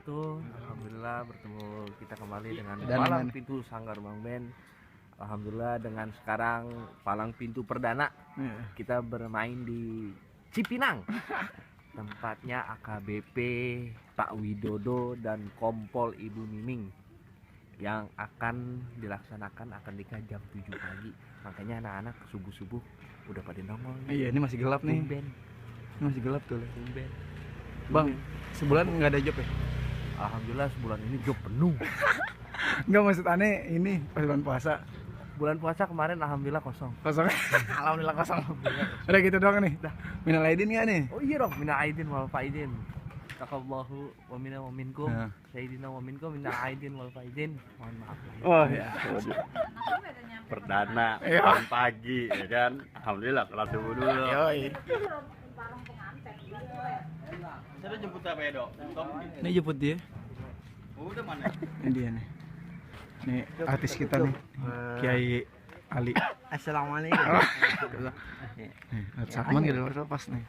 wabarakatuh. Alhamdulillah bertemu kita kembali dengan Dan Palang Pintu Sanggar Bang Ben. Alhamdulillah dengan sekarang palang pintu perdana kita bermain di Cipinang. Tempatnya AKBP Pak Widodo dan Kompol Ibu Miming yang akan dilaksanakan akad nikah jam 7 pagi. Makanya anak-anak subuh-subuh udah pada nongol. Iya, ini masih gelap nih. Tumben. Ini masih gelap tuh. Tumben. Bang, sebulan nggak ada job ya? Alhamdulillah sebulan ini job penuh. Nggak, maksud aneh ini pas bulan puasa. Bulan puasa kemarin alhamdulillah kosong. Kosong. Alhamdulillah kosong. Udah gitu doang nih. Dah. Minal aidin nggak nih? Oh iya dong, minal aidin wal faidin. Taqabbalahu wa minna wa minkum. Nah. Sayyidina wa minkum minal aidin wal faidin. Mohon maaf. Oh ya. Perdana Iya. bangun pagi ya kan. Alhamdulillah kelas subuh dulu. Yoi. Saya jemput apa ya, Dok? Ini jemput dia. Udah mana? Ini dia nih. Nih artis kita nih. Kiai Ali. Assalamualaikum. Nih, Sakman gitu pas nih.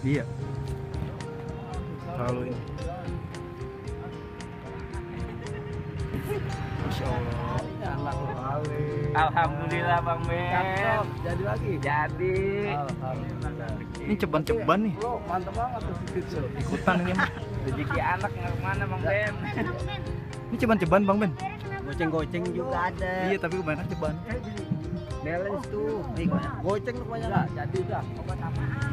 Iya. Lalu ini. Masya Allah. Alhamdulillah Bang Ben. Jadi lagi. Jadi. Ini ceban-ceban nih. Mantap banget tuh gitu. Ikutan ini mah. Rezeki anak yang kemana Bang Ben? Ini ceban-ceban Bang Ben. Goceng-goceng juga ada. Iya, tapi kebanyakan ceban. Balance tuh. Nih, goceng tuh banyak. Jadi udah. Obat apaan?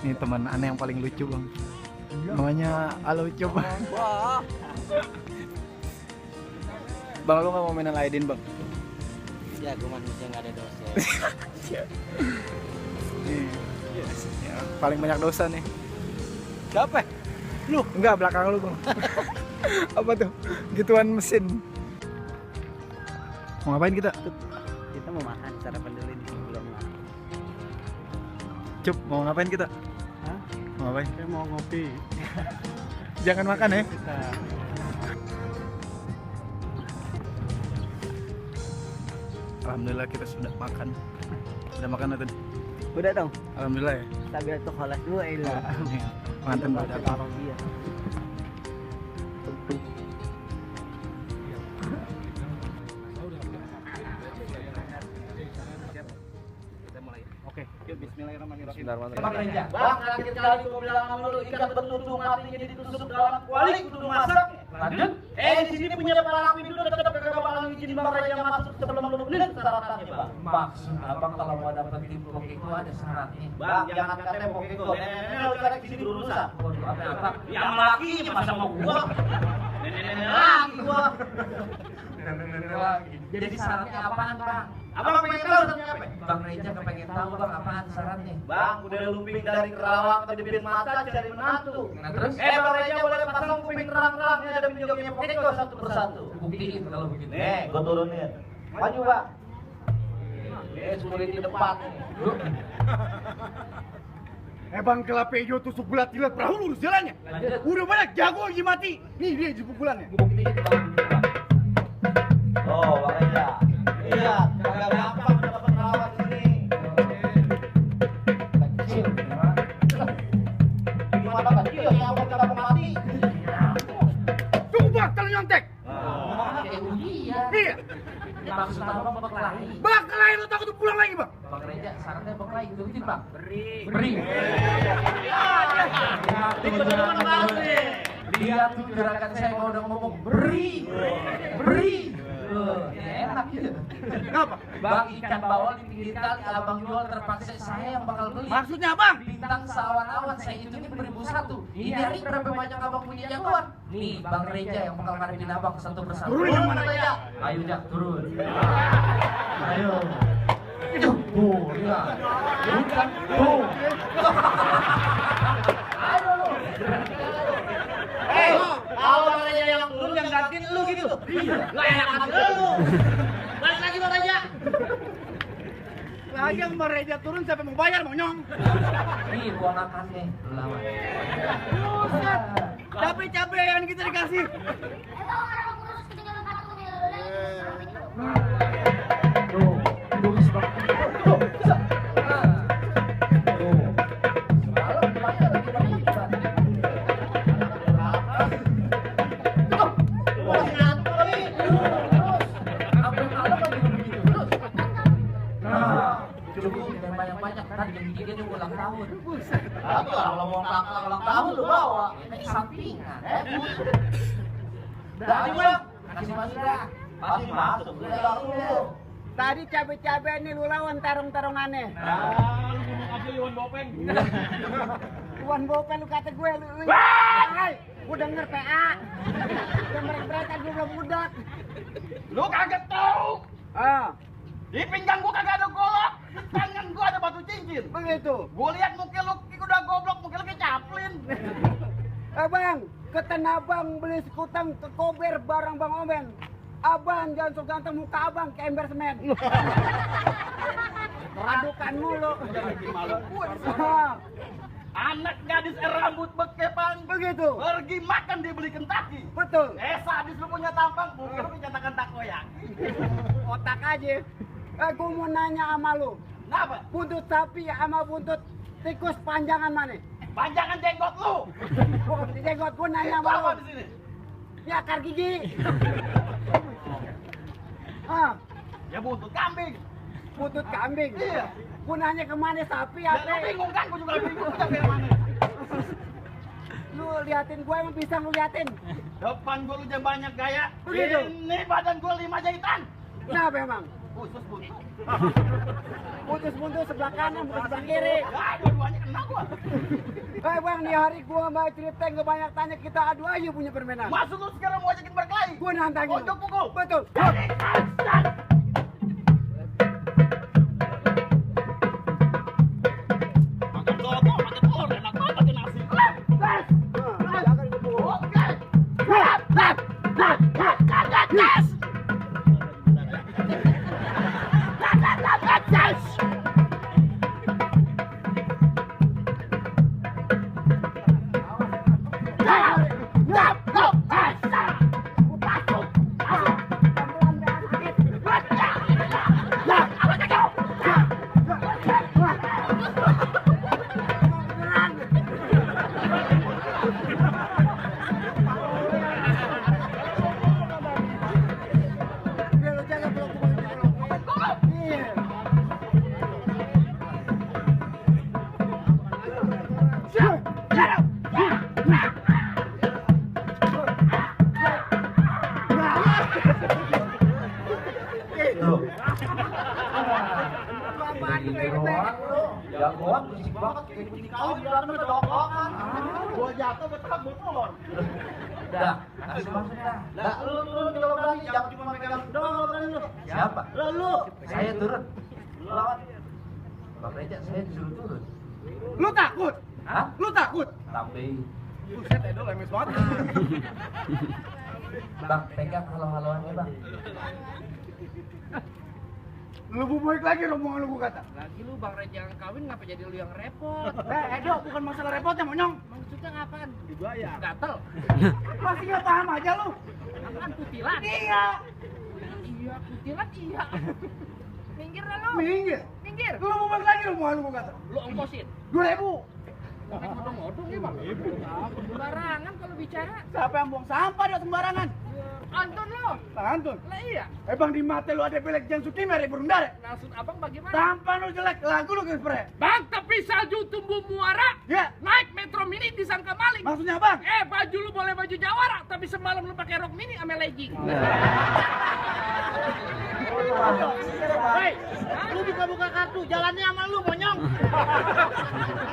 Ini teman aneh yang paling lucu Bang. Namanya Alo coba. Wah. Bang, lu nggak mau minal aidin Bang? Ya, gue manusia nggak ada dosa. Nih, ya, paling banyak dosa nih. Siapa? Lu? Enggak, belakang lu Bang. Apa tuh? Gituan mesin. Mau ngapain kita? Kita mau makan sarapan dulu di sebelum makan. Cup, mau ngapain kita? Hah? Mau ngapain? Saya mau ngopi. Jangan makan ya. Alhamdulillah kita sudah makan. Sudah makan tadi. Udah dong. Alhamdulillah ya. Tapi itu kholas dulu ilah. Mantan udah taruh dia. Oke. Yuk, bismillahirrahmanirrahim. Bismillahirrahmanirrahim. Bang, terakhir kali gua bilang sama lu ikan bertutung matinya ditusuk dalam kuali kudu masak. Lanjut. Di sini punya palang pintu tetap kagak bakal izin Bang Raja masuk sebelum lu bener syaratnya, Bang. Maksud abang kalau mau dapetin blok itu ada syaratnya. Bang, jangan katanya pokoknya gua. Nenek lu cari sini berurusan. Waduh, apa? Yang laki masa mau gua. Nenek laki gua. Jadi syaratnya apaan Bang? Abang pengen tahu syaratnya apa? Bang Reja kepengen tahu Bang apaan syaratnya? Bang, udah luping dari Kerawang ke Debit Mata cari menantu. Nah terus? Bang Raja boleh pasang kuping terang-terang ini ada videonya Pokeko satu persatu. Buktiin kalau begitu. Nih, gua turunin. Maju, Bang. Sulit di depan. Bang Kelape hijau tusuk bulat tilat perahu lurus jalannya. Lanjut. Udah banyak jago lagi mati. Nih dia jepuk bulannya. Buktiin Bang. Oh, Bang Raja. Iya, kagak gampang dapat perawat sini. Kecil. Gimana kecil yang apa cara mati? Tunggu bang, kalau nyontek. Kayak ujian. Iya. Maksud abang berkelahi. Bang kelain lo takut pulang lagi bang. Bang Reja syaratnya berkelahi turutin Bang. Beri. Ikut teman Bang nih. Lihat tuh gerakan saya kalau udah ngomong beri. Enak gitu. Kenapa? Bang, ikan bawal di pinggir kali abang jual terpaksa saya yang bakal beli. Maksudnya bang? Bintang seawan-awan saya hitungin 1.001. Ini hari berapa banyak abang punya jagoan? Nih Bang Reja yang bakal ngadepin abang satu persatu. Turun yang mana Reja? Ayo Jak, turun. Ayo. Tuh, ya. Bukan, tuh. Ayo lu. Kalau Bang Raja yang turun yang gantiin lu gitu. Iya. Lah enak aja lu. Balik lagi Bang Raja. Lagian Mareja turun siapa mau bayar Monyong? Nih, gua nggak kasih. Lu lawan. Buset. Capek-capekan kita dikasih. Tuh, tulis bang. Tuh, bisa. Tuh. Semalam banyak lagi bang. Banyak-banyak kan gigi dia ulang tahun. Kalau mau kakak ulang tahun lu bawa. Ini sampingan. Tadi bang. Kasih masuk dah. Masih masuk. Udah lu. Tadi cabe-cabe ini lu lawan tarung-tarungannya. Lu ngomong aja Iwan Bopeng. Tuan Bopen lu kata gue lu. Hai, gua denger PA. Udah mereka gue belum budak. Lu kagak tahu. Di pinggang gua kagak ada golok, di tangan gua ada batu cincin. Begitu. Gua lihat muka lu udah goblok, muka lu kayak Chaplin. Bang, ke Tanah Abang beli sekutang ke Kober barang Bang Omen. Abang jangan sok ganteng muka abang ke ember semen. Adukan mulu. Bikin malu. Ah, Anak gadis rambut bekepang begitu. pergi makan dia beli Kentucky. Betul. Sadis lu punya tampang, muka lu kenyatakan takoyaki. Otak aja. Gua mau nanya sama lu. Kenapa? Buntut sapi sama buntut tikus panjangan mana? Panjangan jenggot lu. Bukan jenggot, gua nanya Itu sama apa lu. di sini? Ya akar gigi. Ya buntut kambing. Buntut kambing. Iya. Gua nanya kemana sapi Ya, lu apa? bingung kan? Gua juga bingung. Gua capek mana? Lu liatin gua emang bisa lu liatin. Depan gua lu jangan banyak gaya. Begitu. Ini badan gua 5 jahitan. Kenapa emang? Khusus buntu. Putus-putus sebelah kanan, bukan sebelah kiri. Ya, dua-duanya kena gua. Bang, nih hari gua mau cerita nggak banyak tanya, kita adu aja punya permainan. Masuk lu sekarang mau ajakin berkelahi. Gua nantangin. Ojok pukul. Betul. Makan soto, makan telur, enak banget pakai nasi. Jangan gua. Oke. Biar lu jaga belum gua. Iya. Jagoan berisik banget kayak kucing kawin di dalam ada dokokan. Gua jatuh betak motor. Dah, kasih masuk dah. Lah lu kalau berani jangan cuma megang doang berani lu. Siapa? Lu. Saya turun. Lu lawan. Bang Reja, saya disuruh turun. Lu takut? Hah? Lu takut? Tapi, Buset, Edo lemes banget. Bang, pegang halo-haloannya bang. Lu bubuik lagi rombongan lu gua kata. Lagi lu Bang Reja yang kawin ngapa jadi lu yang repot? Edo, bukan masalah repotnya, Monyong. Maksudnya ngapain? Dibayar. Gatel. Masih nggak paham aja lu. Apaan kutilan? Iya. Iya, kutilan iya. Minggir dah lu. Minggir. Minggir. Lu bubuik lagi rombongan lu gua kata. Lu ongkosin. 2.000. Ngodong-ngodong ya Bang. Sembarangan kalau bicara. Siapa yang buang sampah dia sembarangan? Anton lo. Antun. Lah iya. Bang di mata lu ada belek Jan Suki mere burung dare. Maksud abang bagaimana? Tampan lu jelek, lagu lu ke spray. Bang, tapi salju tumbuh muara. Ya, Naik metro mini disangka maling. maksudnya bang? Baju lu boleh baju jawara, tapi semalam lu pakai rok mini sama legging. Hei, lu buka-buka kartu, jalannya sama lu Monyong.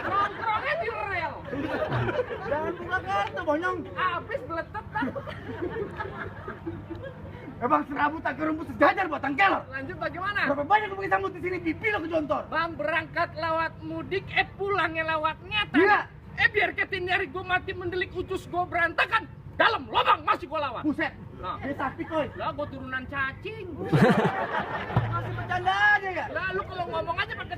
Nongkrongnya di rel. Jangan buka kartu, Monyong. Habis beletet dah. Bang serabut tak rumput sejajar batang kelor. Lanjut bagaimana? Berapa banyak lu pakai sambut di sini pipi lu kejontor. Bang berangkat lewat mudik, pulangnya lewat ngetan. Iya. Biar ketin nyari gua mati mendelik ucus gua berantakan. Dalam lubang masih gua lawan. Buset. Nah. Dia sakti coy. Lah gua turunan cacing. Masih bercanda aja ya. Lah lu kalau ngomong aja pakai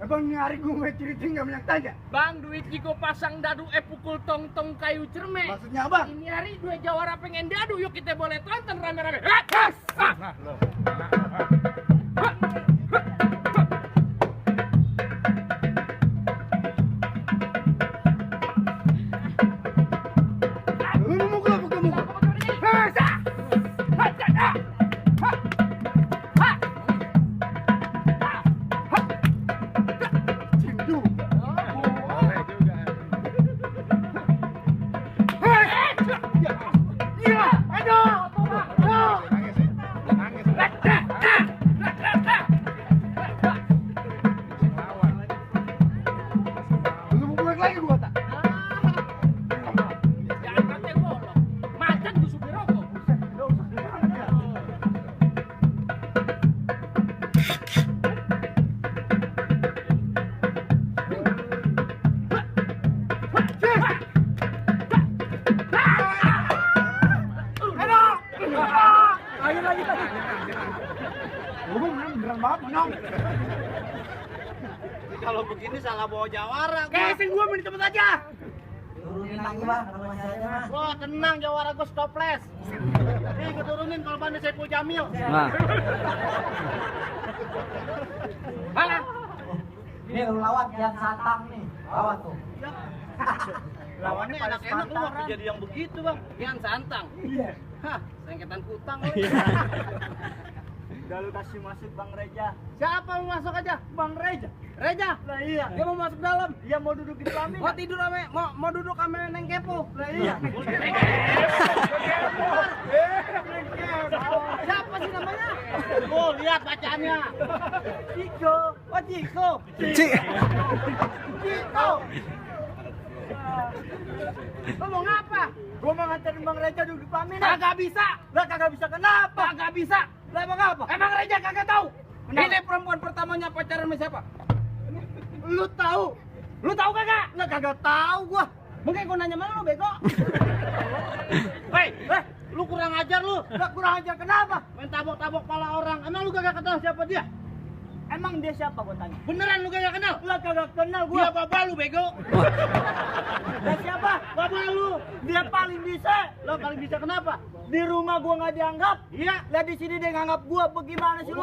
Abang nyari gue mau cerita nggak banyak tanya. Bang, duit jiko pasang dadu pukul tong-tong kayu cerme. Maksudnya apa? Ini hari dua jawara pengen dadu, yuk kita boleh tonton rame-rame. Lu mau mukul apa kamu? Cindu. Iya, aduh. Lu mau balik lagi gua tak? Jangan katanya bolong. Macan gue supir rokok. Ayo lagi tadi. Lu beneran banget, Nong. Kalau begini salah bawa jawara. Kesin gue main di tempat aja. Turunin lagi bang, kalau masih aja mah. Wah, tenang jawara gue stopless. Nih, gue turunin kalau bandnya Saiful Jamil. Nah, Mana? Ini lu lawan Kian Santang nih, lawan tuh. Lawannya enak-enak lu waktu jadi yang begitu, Bang. Kian Santang. Iya. Hah, sengketan kutang lu. Udah lu kasih masuk Bang Reja. Siapa mau masuk aja? Bang Reja. Reja. Lah iya. Dia mau masuk dalam. Iya mau duduk di pelaminan. Mau tidur ame, mau duduk ame neng kepo. Lah iya. Siapa sih namanya? Oh, lihat bacaannya. Ciko. Oh, Ciko. Ciko. Lo mau ngapa? Gua mau nganterin Bang Reja duduk di pelaminan. Kagak bisa. Lah kagak bisa kenapa? Kagak bisa. Lah emang apa? Emang Reja kagak tahu? Kenapa? Ini perempuan pertamanya pacaran sama siapa? Lu tahu? Lu tahu kagak? Lah kagak tahu gua. Mungkin gua nanya sama lu bego. Hei, lu kurang ajar lu. Lah kurang ajar kenapa? Main tabok-tabok pala orang. Emang lu kagak kenal siapa dia? Emang dia siapa gua tanya? Beneran lu kagak kenal? Lah kagak kenal Dia gua. baba lu bego. Dia siapa? Baba lu. Dia paling bisa. Lo paling bisa kenapa? Di rumah gua nggak dianggap. Iya. Lah di sini dia nganggap gua. Bagaimana sih lu?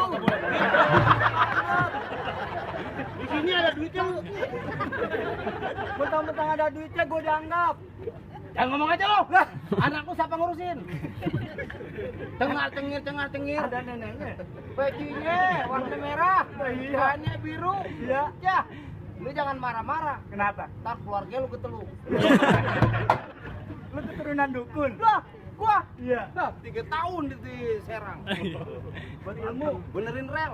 Di sini ada duitnya lu. Mentang-mentang ada duitnya gua dianggap. Jangan ngomong aja lo. Lah, anakku siapa ngurusin? Cengar-cengir. Ada neneknya. Bajunya warna merah, bahannya biru. Iya. Ya, lu jangan marah-marah. Kenapa? Ntar keluarga lu ketelu. Lu keturunan dukun. Lah, gua. Iya. Nah, 3 tahun di Serang. Buat ilmu. Benerin rel.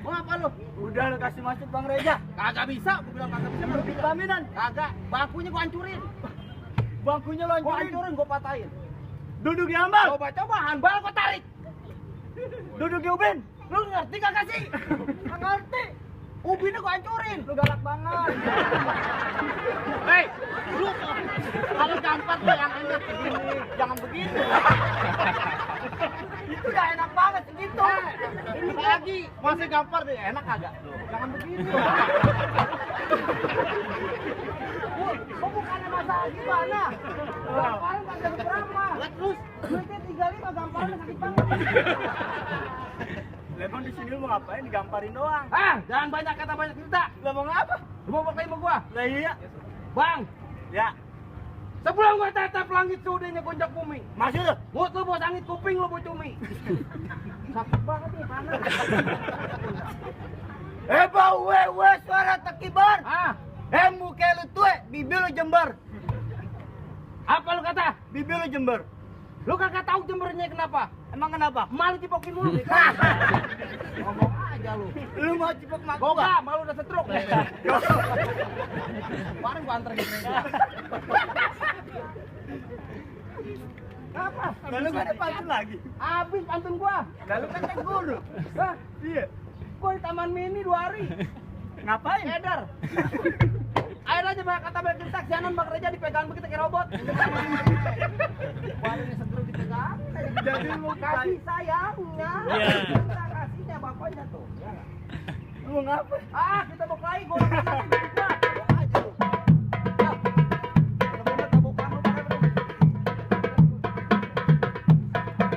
Mau apa lu? Udah lu kasih masuk Bang Reja. Kagak bisa, gua bilang kagak bisa. Di pelaminan. Kagak, bangkunya gua hancurin. Bangkunya lu Gua hancurin. hancurin, gua patahin. Duduk di ambal. Coba handbal gua tarik. Duduk di ubin. Lu ngerti kagak sih? Nggak ngerti. Ubinnya gua hancurin. Lu galak banget. Hei, lu kalau gampar tuh yang enak begini, jangan begini. Itu udah enak banget segitu. Ini lagi masih gampar deh, enak kagak? Jangan begini. Gua bukannya masalah gimana. Gamparan kagak berapa. Lihat terus. Duitnya 35 gamparan sakit banget. Lebon di sini lu mau ngapain? Digamparin doang. Ah, jangan banyak kata banyak cerita. Lah mau ngapa? Lu mau berkelahi sama gua? Lah iya. Bang, Ya. sebelum gua tatap langit sudahnya gonjak bumi. Masih lu. Mulut lu bos angin, kuping lu bos cumi. Sakit banget nih panas. Bau wewe suara tekibar. Ah, Muka lu tue, bibir lu jember. apa lu kata? Bibir lu jember. Lu kagak tahu jembernya kenapa? Emang kenapa? Malu cipokin mulu. Ngomong aja lu. Lu mau cipok mak Gua gua? enggak, malu udah setruk. Kemarin gua anterin gereja. Apa? Lalu gak ada pantun lagi. Habis pantun gua. Lalu kan cek guru. Hah? Iya. Gua di Taman Mini 2 hari. Ngapain? Edar. Air aja banyak kata banyak cerita, sianan Bang Reja dipegang begitu kayak robot. Badannya seger dipegang. Jadi lu Kasih sayangnya. Iya. Kita kasihnya bapaknya tuh. Ya nggak? Lu ngapa? Ah, kita bokai gua orang sana di gua. Bok aja lu. Ya. Bener-bener tabokan lu pada lu.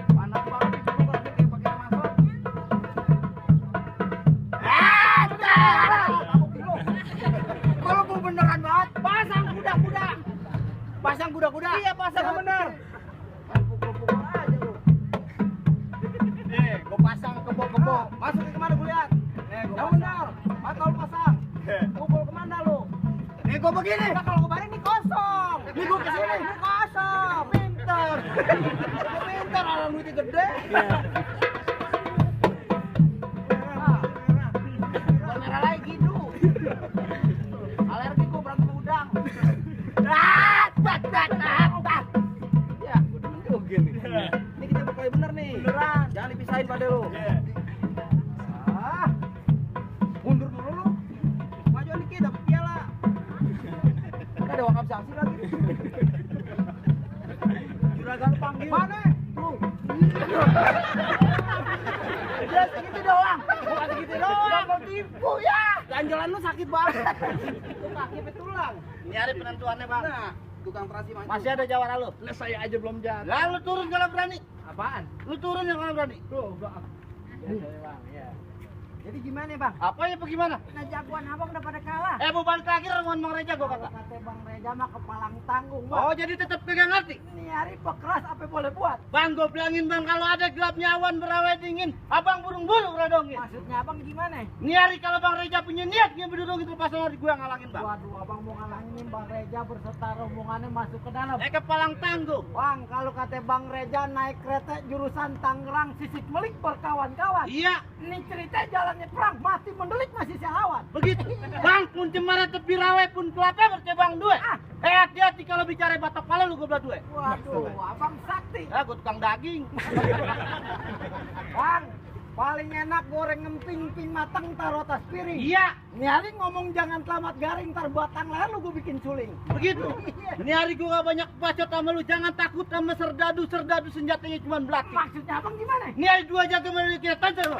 Panas banget nih gua kalau kayak pakai masuk. Kalau mau beneran banget, pasang kuda-kuda. Pasang kuda-kuda. Iya, pasang yang bener. Pukul-pukul aja lu. Nih, gua pasang kebo-kebo. Masukin kemana gua lihat? Nih, gua Yang pasang. benar. Atau lu pasang. Pukul kemana lu? Nih, gua begini. Nah, kalau kemarin ini kosong. Ini gua kesini. Ini kosong. Pinter. Gua pinter, orang duitnya gede. Gua merah lagi gitu. Alergi gua berantem udang. Ya, gua demen juga nih. Ini kita bakal bener nih. Beneran. Jangan dipisahin pada lu. Ah. Mundur dulu lu. Maju dikit dapat piala. Kan ada wakaf saksi lagi. Juragan panggil. Mana? Tuh. Udah segitu doang. Bukan segitu doang. Kau tipu ya. Ganjalan lu sakit banget. Itu kaki petulang. Nyari penentuannya, Bang. Nah, tukang terasi maju. Masih ada jawara lu. Lah saya aja belum jadi. Lah lu turun kalau berani. Apaan? Lu turun yang kalau berani. Tuh, enggak. Bang, ya. Jadi gimana, Bang? Apa ya bagaimana? Nah, jagoan abang udah pada kalah. Mau balik lagi ramuan Bang Reja gua kata. Kata Bang Reja mah kepalang tanggung, Bang. Oh, jadi tetap kagak ngerti. Ini hari pekeras apa boleh buat? Bang, gue bilangin Bang, kalau ada gelapnya awan berawet dingin, abang burung-burung radongin. Maksudnya abang gimana? Ini hari kalau Bang Reja punya niat ngebedurung itu pas hari gue ngalangin Bang. Waduh, abang mau ngalangin Bang Reja berserta rombongannya masuk ke dalam. Kepalang tanggung. Bang, kalau kata Bang Reja naik kereta jurusan Tangerang Sisik Melik berkawan-kawan. Iya, Ini cerita jalannya perang, mati mendelik masih lawan. begitu. Bang, pun cemara tepi rawe pun kelapa bercebang dua. Hati-hati kalau bicara batok pala lu gue belah dua. Waduh, abang sakti. Ah, gue tukang daging. Bang, paling enak goreng emping-emping matang taruh atas piring. Iya, Ini hari ngomong jangan selamat garing ntar batang leher lu gue bikin suling. begitu. Ini hari gue gak banyak bacot sama lu. Jangan takut sama serdadu senjatanya cuma belati. Maksudnya abang gimana? Ini hari 2 jaga menurut kita tancer lu.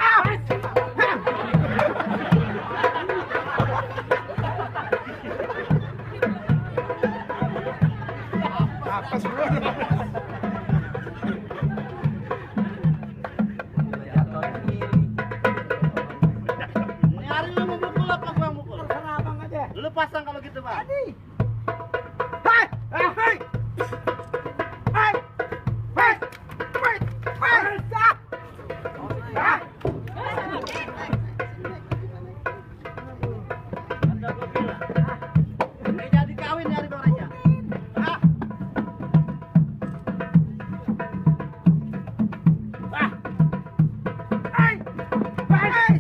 Ini hari lu mau mukul apa gua mukul? Terserah abang aja. Lu pasang kalau gitu Bang. Tadi. Hai! Hai! Hai! Hai! Hai! Hai! Hai! Ah! Anda gua bilang. Ini jadi kawin nih hari Bang Reja. Ah. Ah. Hai! Hai! Hai!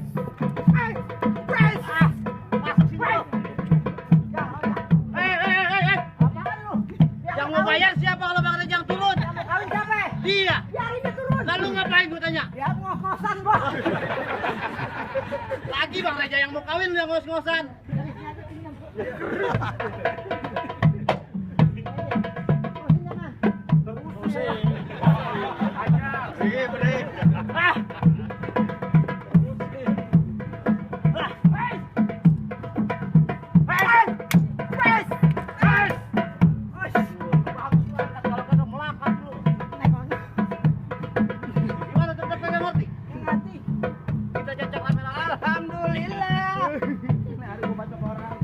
Hai! Ah. Masuk sini lu. Apaan lu? Yang mau bayar siapa kalau Bang Reja yang turun? Mau kawin siapa? Dia. Biarin dia turun. Lalu ngapain gua tanya? Ya ngos-ngosan bos. Lagi Bang Reja yang mau kawin lu yang ngos-ngosan. Ah. Kalau kena melakat lu. Gimana tetap kagak ngerti? Kita cocok rame-rame. Alhamdulillah. Ini hari gua baca orang.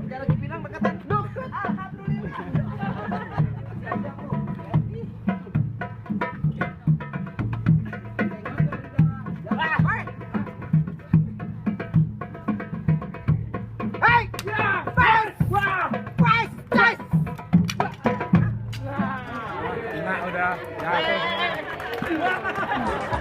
Jalan Cipinang berkatan, "Duk, alhamdulillah." Hai! Hai! Wah! Hai! Hai! Nah, udah. Ya, Eh,